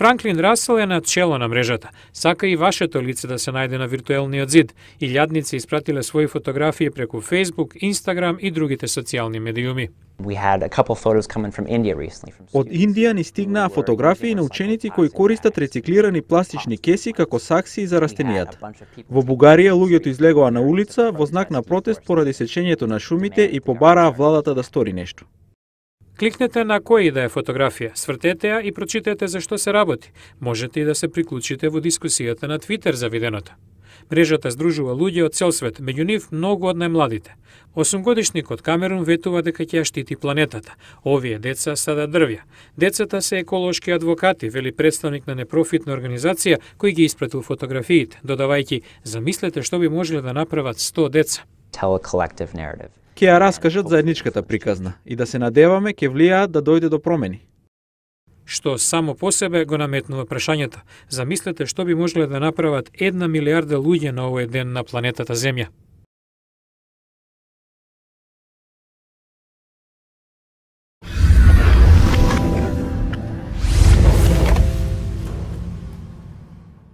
Франклин Расел е на чело на мрежата. Сака и вашето лице да се најде на виртуелниот зид. Илјадници испратиле своји фотографии преку Facebook, Instagram и другите социјални медиуми. Од Индија ни стигнаа фотографии на ученици кои користат рециклирани пластични кеси како сакси за растенијата. Во Бугарија луѓето излегоа на улица во знак на протест поради сечењето на шумите и побараа владата да стори нешто. Кликнете на која и да е фотографија, свртете ја и прочитете за што се работи. Можете и да се приклучите во дискусијата на Твитер за виденото. Мрежата здружува луѓе од цел свет, меѓу нив многу од најмладите. 8-годишникот Камерун ветува дека ќе ја штити планетата. Овие деца садат дрвја. Децата се еколошки адвокати, вели представник на непрофитна организација кој ги испратил фотографиите, додавајќи: замислете што би можеле да направат 100 деца. Ќе ја раскажат заедничката приказна и да се надеваме ќе влијаат да дојде до промени. Што само по себе го наметнува прашањето. Замислете што би можеле да направат 1 милијарда луѓе на овој ден на планетата Земја.